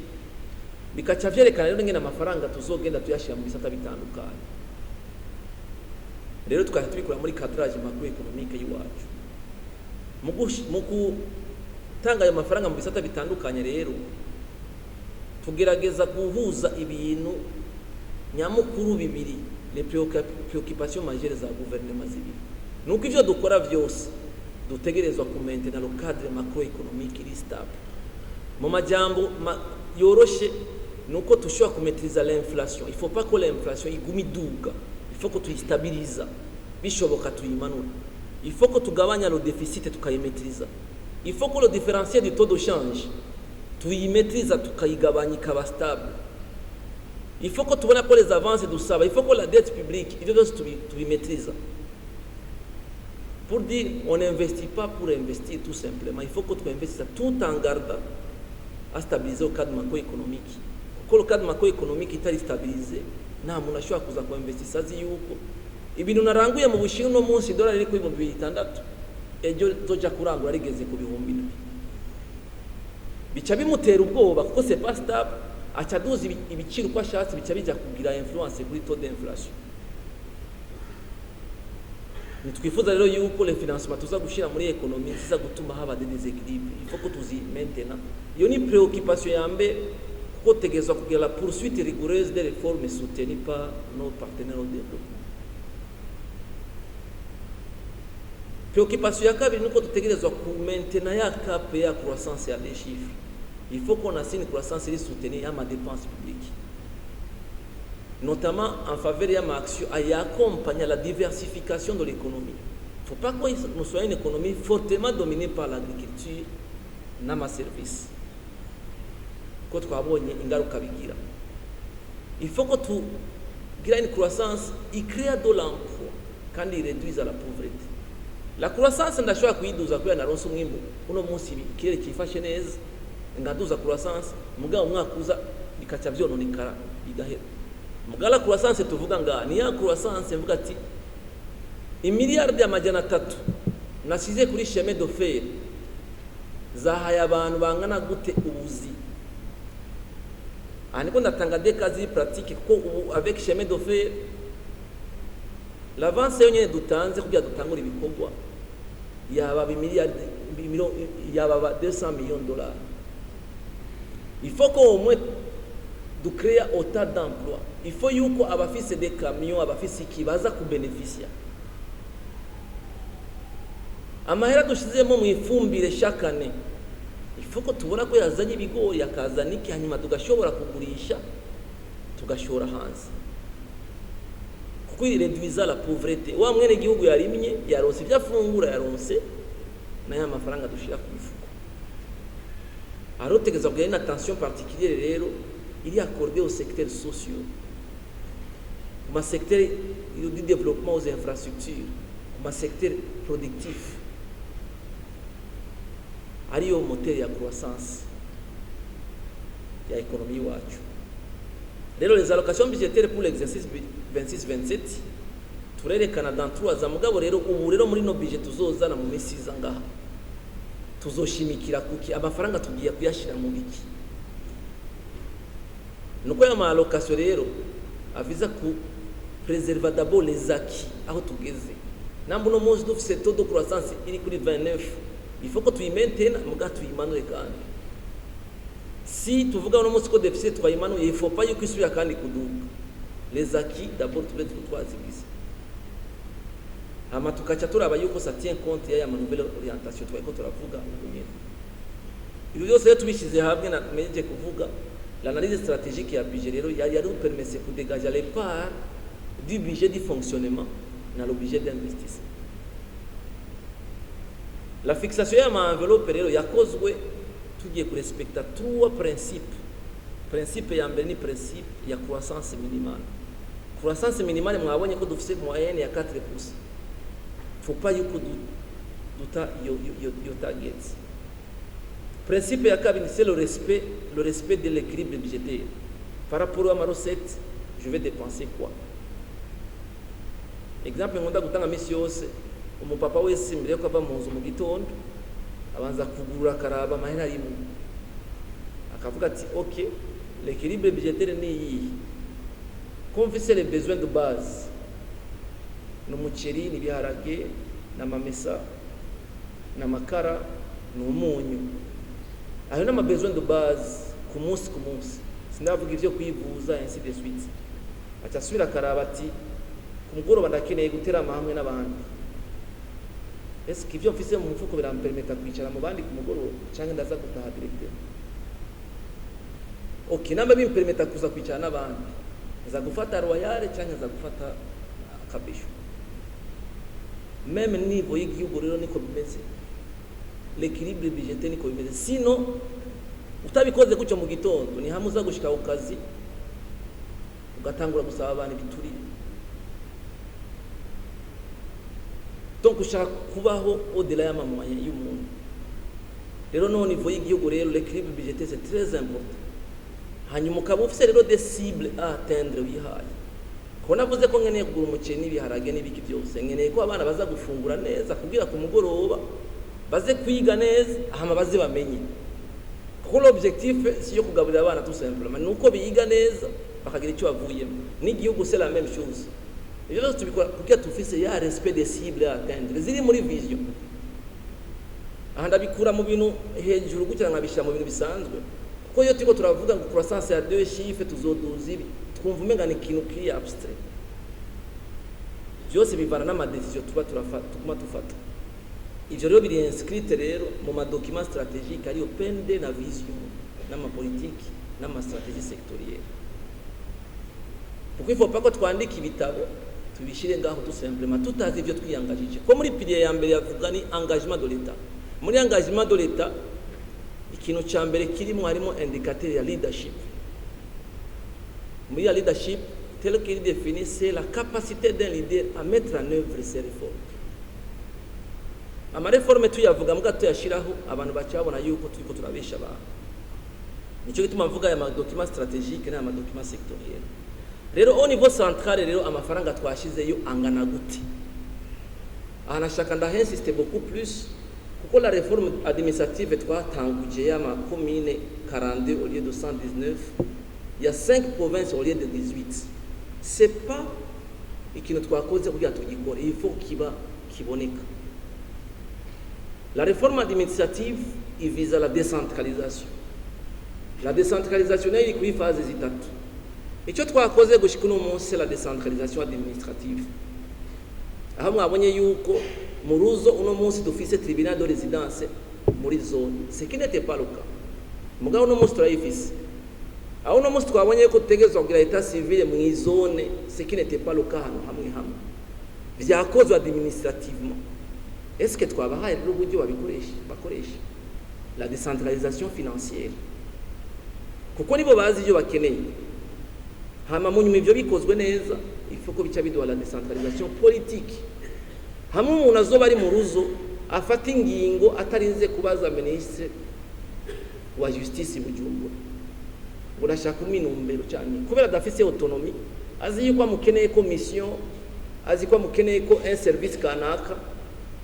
Bikaca vyerekana rero ingene amafaranga tuzogenda tuyashira mu bisata bitandukanye. Rero tukaca tubikora muri cadrage macroéconomique y'iwacu. Mu gutanga ayo mafaranga mu bisata bitandukanye rero, tugerageza guhuza ibintu nyamukuru bibiri, les préoccupations majeures za guverinoma zibiri. Nuko ivyo dukora vyose dutegerezwa kumaintenir le cadre macroéconomique iri stable. Mu majambo yoroshe, nuko tushobora kumaîtriza l'inflation. Il faut pas que l'inflation igume iduga, il faut ko tuyistabiliza, bishoboka tuyimanura. Il faut ko tugabanya le déficit, tukayimaîtriza. Il faut que le différentiel du taux de change tuyimaîtriza, tukayigabanya, ikaba stable. Il faut ko tubona ko les avances dusaba, il faut que la dette publique, ivyo byose tubimaîtriza. Pour dire, on n'investit pas pour investir tout simplement, il faut que tu tout en gardant à stabiliser le cadre macroéconomique, kuko le cadre macroéconomique itari stabilisé, nta muntu ashobora kuza kuinvestisa azi yuko ibintu naranguye mu Bushinwa uno munsi idolari riri ku 6000, ejo zoja kurangura rigeze ku 7000. Bica bimutera ubwoba, kuko c'est pas stable, aca aduza ibiciro uko ashatse, bica bija kugira influence kuri taux d'inflation. Ntitwifuza rero yuko le financement tuza gushira muri économie ziza gutuma haba des déséquilibres. Il faut que tuzi maintenant. Iyo ni préoccupation ya mbere, kuko tegezwa kugira la poursuite rigoureuse des réformes soutenues par nos partenaires au développement. Préoccupation ya kabiri nuko dutegerezwa ku maintenant ya cap ya croissance ya des chiffres. Il faut qu'on assigne une croissance iri soutenue y'ama dépenses publiques, notamment en faveur ya action à accompagner la diversification de l'économie. Il ne faut pas que nous soyons une économie fortement dominée par l'agriculture n'ama service, ko twabonye ingaruka bigira. Il faut que tugira une croissance icréa de l'emploi kandi réduise la pauvreté. La croissance ndashobora kuyiduza kubera naronse umwimbu uno munsi, ikirere cyifashe neza. Ngaduza croissance, mugabo umwaka uza bikaca vyononekara, bigahera. Mugala croissance tuvuga nga ni ya croissance mvuga ati imiliyardi 300 nasize kuri chemin de fer zahaye abantu bangana gute ubuzi? Aha niko ndatanga des cas pratiques, kuko ubu avec chemin de fer, l'avance yonyene dutanze kugira dutangure ibikorwa yaba imiliyardi, yaba 200 millions de dollars. Il faut qu'au moins ducréa autant d'emplois. Il faut yuko abafise des camions, abafise iki, baza kubénéficia. Amahera dushizemo mu ifumbire chaque année, il faut ko tubona ko yazanye ibigori, akazana iki, hanyuma tugashobora kugurisha, tugashora hanze, kuko iréduisa la pauvreté. Wa mwene gihugu yarimye yaronse ibyo afungura, yaronse n'aya mafaranga dushira ku mifuko. Arotegeza kugira une attention particulière rero iri accordée aux secteurs sociaux, ku ma secteur du développement, aux infrastructures, ku ma secteur productif, ariyo moteur ya croissance ya économie iwacu. Rero les allocations budgétaires pour l'exercice 26-27 turerekana dans 3 ans. Mugabo rero ubu rero muri no budget tuzozana mu minsi iza ngaha, tuzoshimikira kuki? Amafaranga tugiye kuyashira mu biki? Nuko aya ma allocation rero aviza ku préserver d'abord les acquis aho tugeze. Namba uno munsi dufise taux de croissance iri kuri 29, il faut ko tuyimaintena, muga tuyimanure. Kandi si tuvuga uno munsi ko déficit twayimanuye, il faut pas yuko isubira kandi kuduga. Les acquis d'abord tube twazigize, hama tukaca turaba yuko ça tient compte y'aya ma nouvelle orientation twariko turavuga ubu nyene. Ibyo byose rero tubishyize hamwe, namenyeje kuvuga l'analyse stratégique ya budget rero yari permise kudégager les parts du budget du fonctionnement na le budget d'investissement. La fixation y'ama enveloppe rero yakozwe tugiye kurespecta trois principes. Principe ya mbere ni principe ya croissance minimale. Croissance minimale, mwabonye ko dufise moyenne ya 4%. Faut pas yuko duta iyo target. Principe ya kabiri, c'est le respect de l'équilibre budgétaire. Par rapport à ma recette, je vais dépenser quoi? Exemple nkunda gutanga misi yose: umupapa wese mbere yuko ava mu nzu mu gitondo abanza kugurura, akaraba amahera arimo, akavuga ati: "Ok, l'équilibre budgétaire ni iyihe? Ko mfise les besoins de base, ni umuceri, ni ibiharage, ni amamesa, ni amakara, ni umunyu, ayo ni ama besoin de base ku munsi ku munsi, sinavuga ivyo kwivuza, ainsi de suite." Aca asubira akaraba ati: "Ku mugoroba ndakeneye guterama hamwe n'abandi. Est-ce que ivyo mfise mu mufuko birampermeta kwicara mu bandi ku mugoroba, canke ndaza gutaha directement? Ok, namba bimpermeta kuza kwicara n'abandi, nza gufata Royal canke nza gufata akabisho?" Même niveau y'igihugu rero niko bimeze, l'équilibre budgétaire niko bimeze. Sino utabikoze gutyo, mu gitondo ni hamwe uza gushika ku kazi ugatangura gusaba abantu ibiturire. Donc ushaka kubaho au-delà y'ama moyens y'umuntu. Rero no niveau y'igihugu rero, l'équilibre budgétaire, c'est très important. Hanyuma ukaba ufise rero des cibles à atteindre wihaye. Ko navuze ko nkeneye kugura umuceri n'ibiharage n'ibiki byose, nkeneye ko abana baza gufungura neza kugira ku mugoroba baze kwiga neza, hama baze bamenye, kuko l'objectif si yo kugaburira abana tout simplement, ni uko biga neza bakagira icyo bavuyemo. N'igihugu, c'est la même chose. Ibyo byose tubikora kugira tufise ya respect des cibles à atteindre ziri muri vision. Aha ndabikura mu bintu hejuru gutya nkabishyira mu bintu bisanzwe, kuko iyo turiko turavuga ngo croissance ya deux chiffres, tuzoduza ibi, twumva umenga ni ikintu kiri abstrait. Byose bivana n'ama décision tuba turafata, tuguma dufata. Ivyo rero biri inscrite rero mu ma document stratégique, ariyo PND na vision n'amapolitiki n'ama stratégie sectorielle, kuko il faut pas ko twandika ibitabo tubishire ngaho tout simplement tutazi ivyo twiyangajije. Ko muri pilier ya mbere yavuga ni engagement de l'État. Muri engagement de l'État, ikintu ca mbere kirimo harimo indicateur ya leadership. Muri ya leadership tel qu'il est défini, c'est la capacité d'un leader à mettre en œuvre ses réformes. Ama réformes tuyavuga mbwa tuyashiraho, abantu bacabona yuko turiko turabesha abantu. Nicyo gituma mvuga aya madocument stratégique n'aya madocument sectoriel. Rero au niveau central rero, amafaranga twashizeyo angana gute? Aha nashaka ndahinsiste beaucoup plus, kuko la réforme administrative twatanguje y'ama commune 42 au lieu de 119, il y a 5 provinces au lieu de 18, c'est pas ikintu twakoze kugira tugikore, il faut kiba kiboneka. La réforme administrative ivisa la décentralisation. La décentralisation nayo iri kuri phase zitatu. Icyo twakoze gushika uno munsi, la décentralisation administrative, aho mwabonye yuko mu Ruzo uno munsi dufise tribunal de résidence muri zone, ce qui n'était pas le cas. Mugabo uno munsi turayifise. Aho uno munsi twabonye ko dutegerezwa kugira état civil mu zone, ce qui n'était pas le cas ahantu hamwe hamwe. Vyakozwe administrativement. Est-ce que twabahaye rero uburyo babikoresha, bakoresha la décentralisation financière, kuko nibo bazi ibyo bakeneye? Hama mu nyuma ivyo bikozwe neza, il faut ko bica biduha la décentralisation politique, hamwe umuntu azoba ari mu Ruzo afata ingingo atarinze kubaza ministre wa justice Bujumbura ngo urashaka uminumbero cyane, kubera adafise autonomie, azi yuko amukeneye ko mission, azi ko amukeneye ko un service kanaka,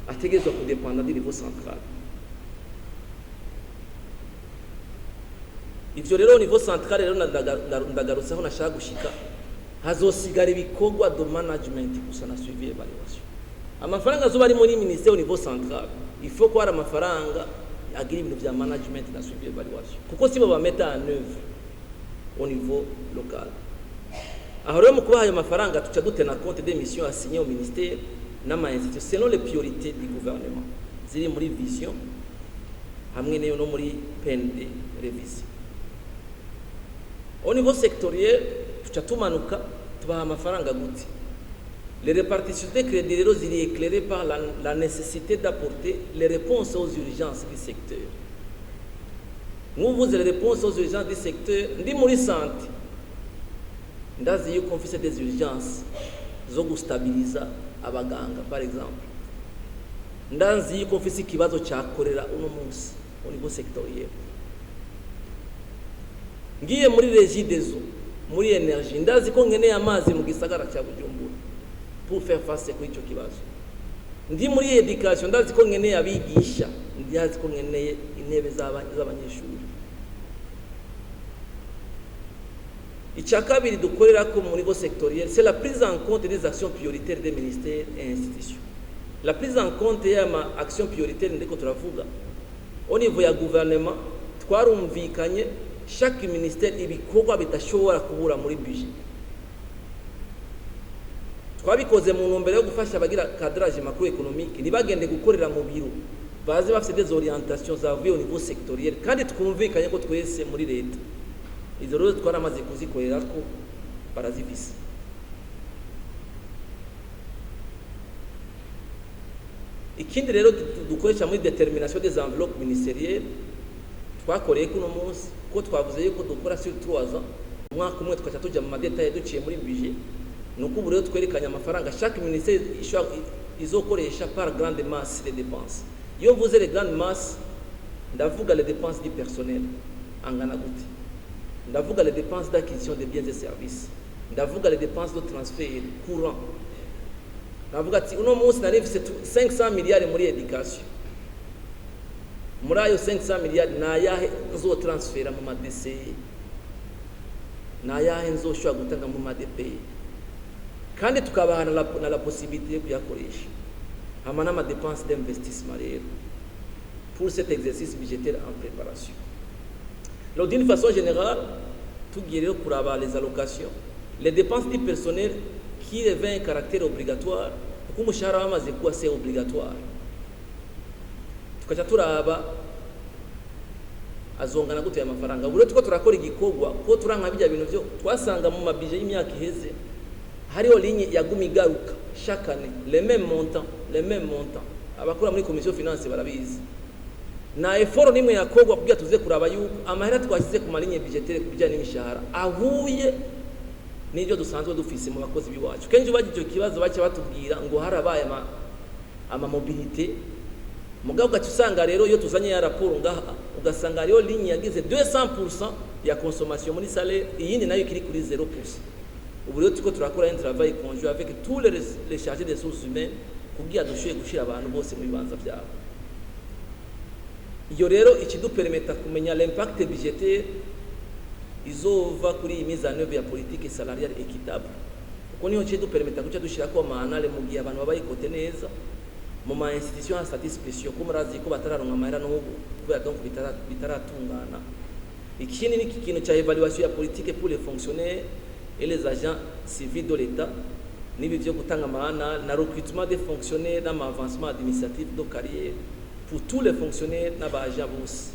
ategerezwa kudépenda du niveau central. Ivyo rero, niveau central rero, ndagarutse aho nashaka gushika. Hazosigara ibikorwa de management gusa na suivi, évaluation. Amafaranga azoba ari muri ministère au niveau central, il faut ko hari amafaranga agira ibintu vya management na suivi, évaluation, kuko sibo bameta en œuvre au niveau local. Aho rero mu kubaha ayo mafaranga, tuca dutena compte des missions assignées au ministère n'ama institutions selon les priorités du gouvernement ziri muri vision hamwe n'iyo no muri PND révision. Au niveau sectoriel, tuca tumanuka, tubaha amafaranga gute? Les répartitions des crédits rero ziri éclairées par la nécessité d'apporter les réponses aux urgences du secteur. Nk'uvuze les réponses aux urgences du secteur, ndi muri santé, ndazi yuko mfise des urgences zo gustabiliza abaganga, par exemple. Ndazi yuko mfise ikibazo cya choléra uno munsi au niveau sectoriel. Ngiye muri Régie des eaux, muri énergie, ndazi ko nkeneye amazi mu gisagara cya Bujumbura pour faire face kuri icyo kibazo. Ndi muri éducation, ndazi ko nkeneye abigisha, ndazi ko nkeneye intebe z'abanyeshuri. Icya kabiri dukorera ko mu niveau sectoriel, c'est la prise en compte des actions prioritaires des ministères et institutions. La prise en compte y'ama action prioritaire ndiko turavuga, au niveau ya gouvernement twarumvikanye chaque ministère ibikorwa bidashobora kubura muri budget. Twabikoze mu ntumbero yo gufasha abagira cadrage macroéconomique ntibagende gukorera mu biro, baze bafite des orientations zavuye au niveau sectoriel, kandi twumvikanye ko twese muri leta. Izo rero twaramaze kuzikorera ko barazifise. Ikindi rero dukoresha muri détermination des enveloppes ministérielles, twakoreye kuno munsi, ko twavuze yuko dukora sur 3 ans, umwaka umwe tukaca tuja mu madétails duciye muri budget, nuko ubu rero twerekanye amafaranga chaque ministère izokoresha par grande masse de dépenses. Iyo mvuze les grandes masses, ndavuga les dépenses du personnel angana gute, ndavuga les dépenses d'acquisition de biens et services, ndavuga les dépenses de transfert courant. Ndavuga ati uno munsi nari mfise 500 miliyari muri éducation, muri ayo 500 miliyari ni ayahe nzotransfera mu maDCE, ni ayahe nzoshobora gutanga mu maDPE, kandi tukabaha na la possibilité yo kuyakoresha, hama n'amadépenses d'investissement rero pour cet exercice budgétaire en préparation. Alors, d'une façon générale, tugiye rero kuraba les allocations, les dépenses du personnel qui revêt un caractère obligatoire, kuko umushahara wamaze kuba, c'est obligatoire, tukaca turaba azongana gute aya mafaranga. Ubu rero tuko turakora igikorwa ko turanka bijya bintu byo twasanga mu mabije y'imyaka iheze, hariho ligne yaguma igaruka chaque année, les mêmes montants, les mêmes montants. Abakora muri commission finance barabizi. Na effort nimwe yakorwa kugira tuze kuraba yuko amahera twashyize ku malignes budgétaires ku bijyanye n'imishahara ahuye n'ibyo dusanzwe dufise mu bakozi b'iwacu. Kenshi bagira icyo kibazo, baca batubwira ngo harabaye ama mobilité. Mugabo ugaca usanga rero iyo tuzanye ya raporo ngaha, ugasanga hariho ligne yagize 200%. ya consommation muri salaire, iyindi nayo ikiri kuri 0%. Ubu rero turiko turakora un travail conjoint avec tous les chargés des ressources humaines kugira dushoboye gushira abantu bose mu bibanza byabo. Iyo rero ikidupermeta kumenya l'impact budgétaire izova kuri iyi mise en œuvre ya politique salariale équitable, kuko niyo kidupermeta guca dushirako ama annales mu gihe abantu babaye cotés neza mu ma institution à statut spéciaux, ko murazi ko batararonka amahera n'ubu kubera donc bitaratungana. Ikindi ni iki kintu cya évaluation ya politique pour les fonctionnaires et les agents civils de l'État, n'ibi byo gutanga ama annales na recrutement des fonctionnaires n'ama avancement administratif de carrière pour tous les fonctionnaires n'aba agents bose,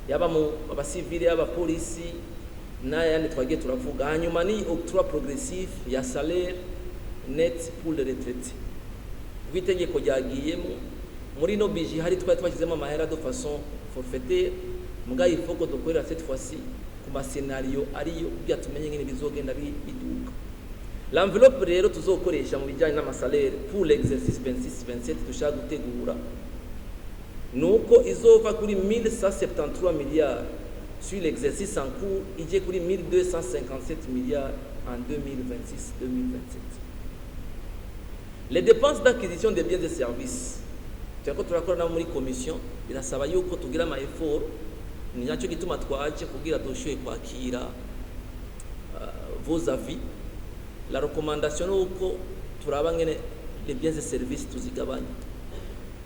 yaba mu abasivili, yaba polisi n'ayandi twagiye turavuga. Hanyuma ni octroi progressif ya salaire net pour les retraités, kuko itegeko ryagiyemo muri no budget hari twari twashyizemo amahera de façon forfaitaire. Muga il faut ko dukorera cette fois-ci ku ma scénario ariyo kugira tumenye ngene bizogenda biduka. L'enveloppe rero tuzokoresha mu bijyanye n'ama salaire pour l'exercice 26 27 dushaka gutegura, nuko izova kuri 1173 milliards sur l'exercice en cours, ijye kuri 1257 milliards en 2026 2027. Les dépenses d'acquisition des biens et services, turako turakora nabo muri commission, birasaba yuko tugira ama effort. Ni nacyo gituma twaje kugira dushoboye kwakira vos avis. La recommandation ni uko turaba ngene les biens et services tuzigabanya,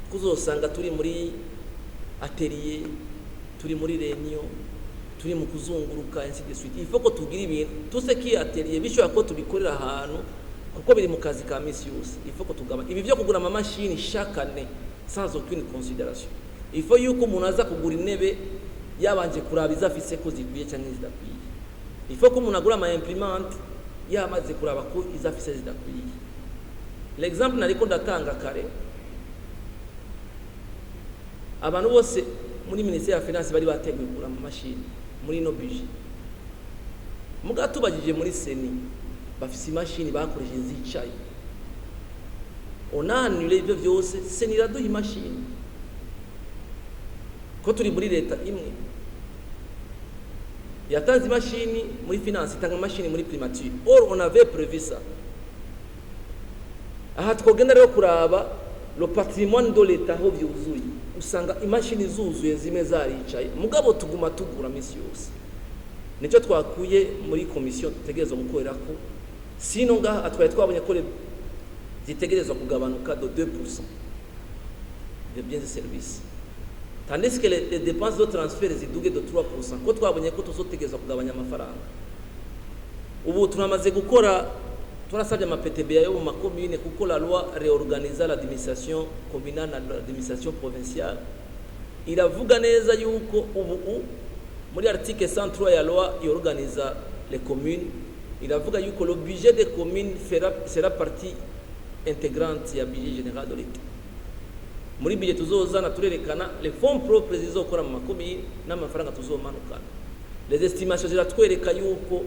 kuzosanga turi muri atelier, turi muri réunion, turi mu kuzunguruka, ainsi de suite. Il faut ko tugira ibintu tout ce qui est atelier bishobora ko tubikorera ahantu, kuko biri mu kazi ka misi yose. Il faut ko tugabanya ibi byo kugura amamashini chaque année sans aucune considération. Il faut yuko umuntu aza kugura intebe yabanje kuraba izo afise ko zikwiye cyangwa zidakwiye. Il faut ko umuntu agura ama imprimante yamaze kuraba ko izo afise zidakwiye. L'exemple nariko ndatanga kare, abantu bose muri ministère ya finance bari bateguye kugura amamashini muri ino budget. Muga tubajije muri CENI, bafise imashini bakoresheje zicaye. On a annulé ibyo byose, CENI iraduha imashini, ko turi muri leta imwe. Yatanze imashini muri finance, itanga imashini muri primature. Or on avait prévu ça. Aha twogenda rero kuraba le patrimoine de l'État aho byuzuye, usanga imashini zuzuye, zimwe zaricaye, mugabo tuguma tugura misi yose. Nicyo twakuye muri komisiyo dutegerezwa gukorera ko. Sino ngaha twari twabonye ko zitegerezwa kugabanuka de 2% de biens et services, tandis que les dépenses de transfert ziduge de 3%, ko twabonye ko tuzotegerezwa kugabanya amafaranga. Ubu turamaze gukora, turasabye ama PTBA yo mu makomine, kuko la loi réorganisa l'administration communale na l'administration provinciale iravuga neza yuko ubu muri article 103 ya loi yorganiza les communes, iravuga yuko le budget des communes sera partie intégrante ya budget général de l'État. Muri budget tuzozana turerekana les fonds propres zizokora mu makomine n'amafaranga tuzomanukana. Les estimations ziratwereka yuko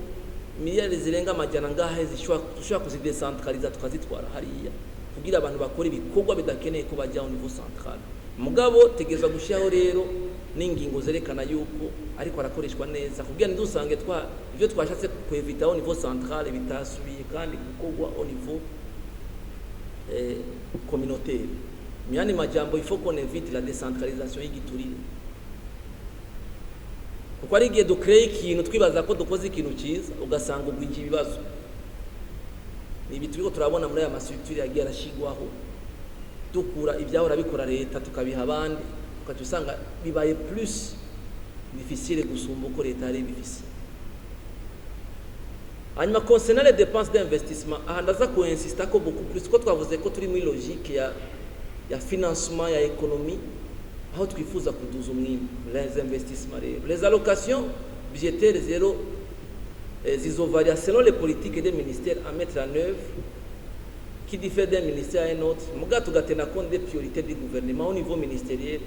miliyari zirenga amajana ngahe zishobora, dushobora kuzidecentraliza tukazitwara hariya kugira abantu bakora ibikorwa bidakeneye ko bajya au niveau central. Mugabo tegerezwa gushyiraho rero n'ingingo zerekana yuko ariko arakoreshwa neza, kugira ntidusange twa ivyo twashatse kwevita au niveau central bitasubiye kandi gukorwa au niveau communautaire. Mu yandi majambo, il faut qu'on évite la décentralisation y'igiturire, kuko ari igihe dukreye ikintu twibaza ko dukoze ikintu cyiza, ugasanga ugwinja ibibazo. Ni ibi turiko turabona muri aya ma structure yagiye arashigwaho, dukura ibyahora bikora leta tukabiha abandi, ukaca usanga bibaye plus difficile gusumba uko leta yari ibifise. Hanyuma concernant les dépenses d'investissement, aha ndaza kuinsista ko beaucoup plus, ko twavuze ko turi muri logique ya financement ya économie, aho twifuza kuduza umwimbu. Les investissements rero, les allocations budgétaires zero zizovaria selon les politiques des ministères à mettre en œuvre, qui diffèrent d'un ministère à un autre, muga tugatena compte des priorités du gouvernement au niveau ministériel,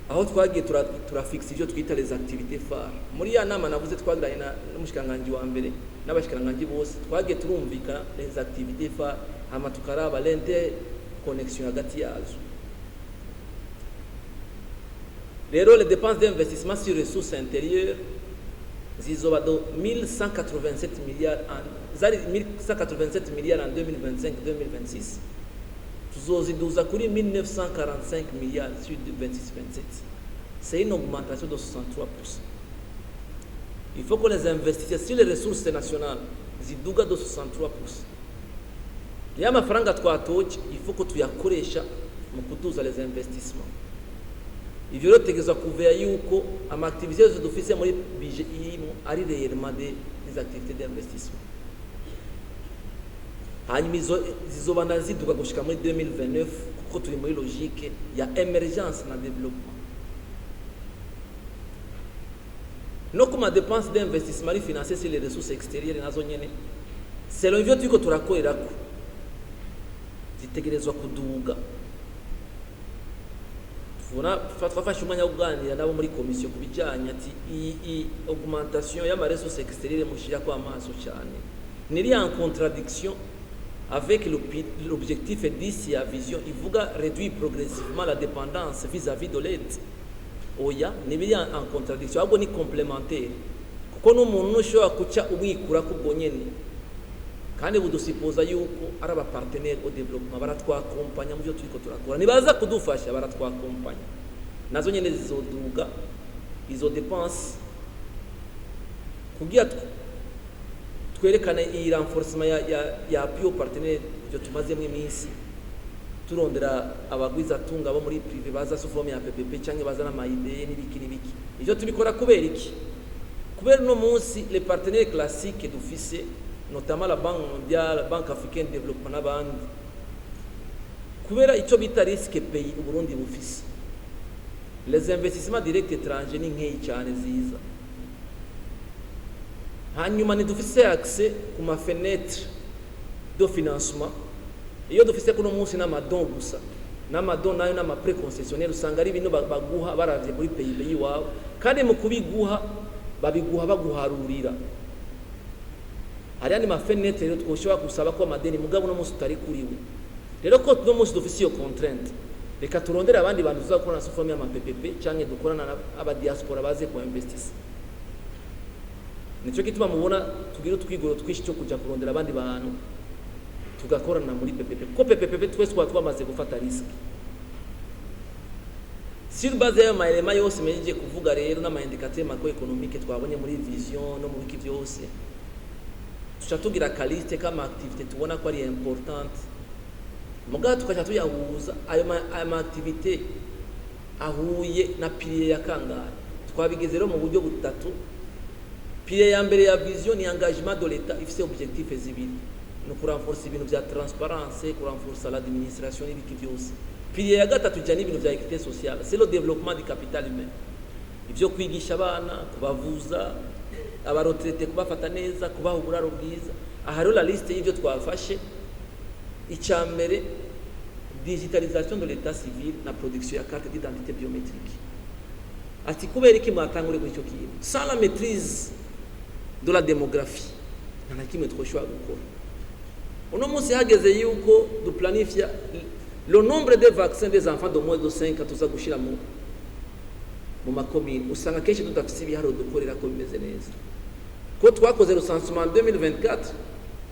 aho twagiye turafixa ivyo twita les activités phares. Muri ya nama navuze twagiranye n'umushikiranganji wa mbere n'abashikiranganji bose, twagiye turumvikana les activités phares, hama tukaraba l'interconnexion hagati yazo. Rero les dépenses d'investissement sur ressources intérieures Zizoba de 1187 milliards en zari 1187 milliards en 2025 2026, tuzoziduza kuri 1945 milliards sur 26 27. C'est une augmentation de 63%. Il faut que les investisseurs sur les ressources nationales ziduga de 63%. Ya mafaranga twatoje, il faut ko tuyakoresha mu kuduza les investissements. Ivyo rero tutegerezwa kuveya yuko ama activités yose dufise muri budget irimo ari réellement des activités d'investissement. Hanyuma izo zizobana ziduga gushika muri 2029, kuko turi muri logique ya émergence na développement. No ku ma dépense d'investissement ari financé sur les ressources extérieures, nazo nyene, selon ivyo turiko turakorerako, zitegerezwa kuduga. Tubona twafashe umwanya wo kuganira nabo muri komisiyo ku bijyanye ati iyi augmentation y'ama ressources extérieures mushirako amaso cyane niri en contradiction avec l'objectif 10 ya vision ivuga réduire progressivement la dépendance vis-à-vis de l'aide. Oya, ntibiri en contradiction, ahubwo ni complémentaire, kuko n'umuntu ushobora kuca umwikura kubwo nyene. Kandi budusipoza yuko ari aba partenaire au développement, baratwakompanya mu byo turiko turakora, nibaza kudufasha, baratwakompanya. Nazo nyene zizoduga izo dépense kugira twerekane iyi renforcement ya appui au partenaire. Ibyo tumazemo iminsi turondera abagwizatunga bo muri privé baza sous forme ya PPP canke baza n'ama idées n'ibiki n'ibiki. Ivyo tubikora kubera iki? Kubera uno munsi les partenaires classiques dufise, notamment la Banque mondiale, la Banque africaine de développement n'abandi, kubera icyo bita risque pays Uburundi bufise, les investissements directs étrangers ni nkeyi cyane ziza. Hanyuma ntidufise accès ku ma fenêtre de financement. Iyo dufise kuno munsi n'ama dons gusa, n'ama dons nayo n'ama prêts concessionnels, usanga ari ibintu baguha baravye kuri PIB yiwawe, kandi mu kubiguha babiguha baguharurira. Hari andi ma fenêtres rero twoshobora gusaba ko amadeni, mugabo uno munsi tutari kuriwe. Rero ko uno munsi dufise iyo contrainte, reka turondere abandi bantu tuzakorana sous forme y'ama PPP canke dukorana n'aba diaspora baze ku investisa. Nico gituma mubona tugira utwigoro twinshi cyo kuja kurondera abandi bantu tugakorana muri PPP, kuko PPP twese twaba twamaze gufata risque sur base y'ayo ma éléments yose mejeje kuvuga. Rero n'ama indicateurs macroéconomiques twabonye muri vision no mu biki byose, tuca tugira ka liste k'ama activité tubona ko ari importante, mugabo tukaca tuyahuza ayo ma activité ahuye na pilier ya kangahe. Twabigeze rero mu buryo butatu. Pilier ya mbere ya vision ni engagement de l'État, ifise objectif zibiri: ni kurenforcer ibintu vya transparence, kurenforcer l'administration n'ibiki byose. Pilier ya gatatu ijana n'ibintu vya équité sociale, c'est le développement du capital humain, ivyo kwigisha abana, kubavuza, aba retraités kubafata neza, kubaha uburaro bwiza. Aha rero la liste y'ivyo twafashe: icya mbere, digitalisation de l'état civil na production ya carte d'identité biométrique. Ati kubera iki mwatangure kuri icyo kintu? Sans la maîtrise de la démographie, nta na kimwe twoshobora gukora. Uno munsi hageze yuko duplanifya le nombre de vaccins des enfants de moins de 5 ans tuza gushira mu makomine, usanga kenshi tudafise ibiharuro dukorera ko bimeze neza, ko twakoze recensement en 2024,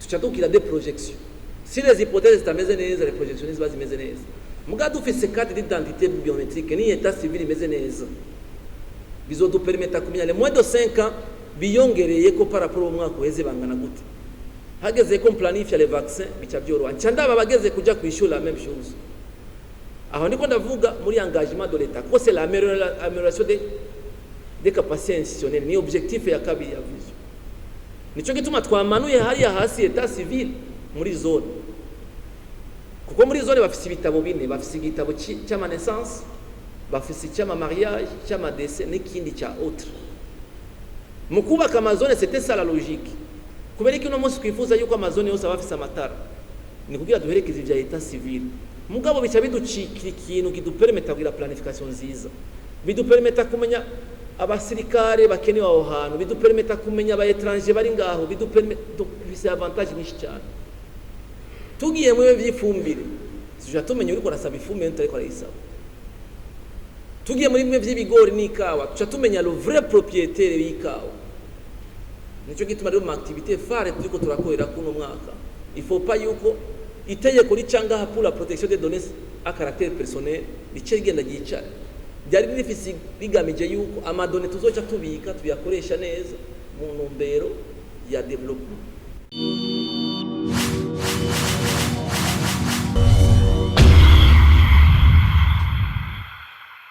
tuca tugira des projections. Si les hypothèses zitameze neza, les projections ntiziba zimeze neza. Muga dufise carte d'identité biométrique ni état civil imeze neza, bizodupermeta kumenya les moins de 5 ans biyongereye ko par rapport au mwaka uheze bangana gute. Hageze ko planifia les vaccins, bica byoroha. Nca ndaba bageze kuja kwishura, la même chose. Aho ndiko ndavuga muri engagement de l'État, kuko c'est l'amélioration des capacités institutionnelles, ni objectif ya kabiri ya vision. Nico gituma twamanuye hariya hasi état civil muri zone, kuko muri zone bafise ibitabo bine: bafise igitabo cy'ama naissance, bafise icy'ama mariage, icy'ama décès n'ikindi cya autre. Mu kubaka ama zones, c'était ça la logique. Kubera ko uno munsi twifuza yuko ama zones yose aba afise amatara, ni kugira duherekeze ivya état civil. Mugabo bica biducikira ikintu kidupermeta kugira planification nziza, bidupermeta kumenya abasirikare bakenewe aho hantu, bidupermeta kumenya aba étranger bari ngaho, bidupermeta, bifise avantage nyinshi cyane. Tugiye mu by'ifumbire, tuja tumenya uriko arasaba ifumbire n'utariko arayisaba. Tugiye muri bimwe by'ibigori n'ikawa, tuca tumenya le vrai propriétaire w'ikawa. Nico gituma rero mu activité phare turiko turakorera kuno mwaka, il faut pas yuko itegeko rica ngaha pour la protection des données à caractère personnel rice rigenda ryicare. Ryari rifise rigamije yuko ama données tuzoca tubika tuyakoresha neza mu ntumbero ya développement.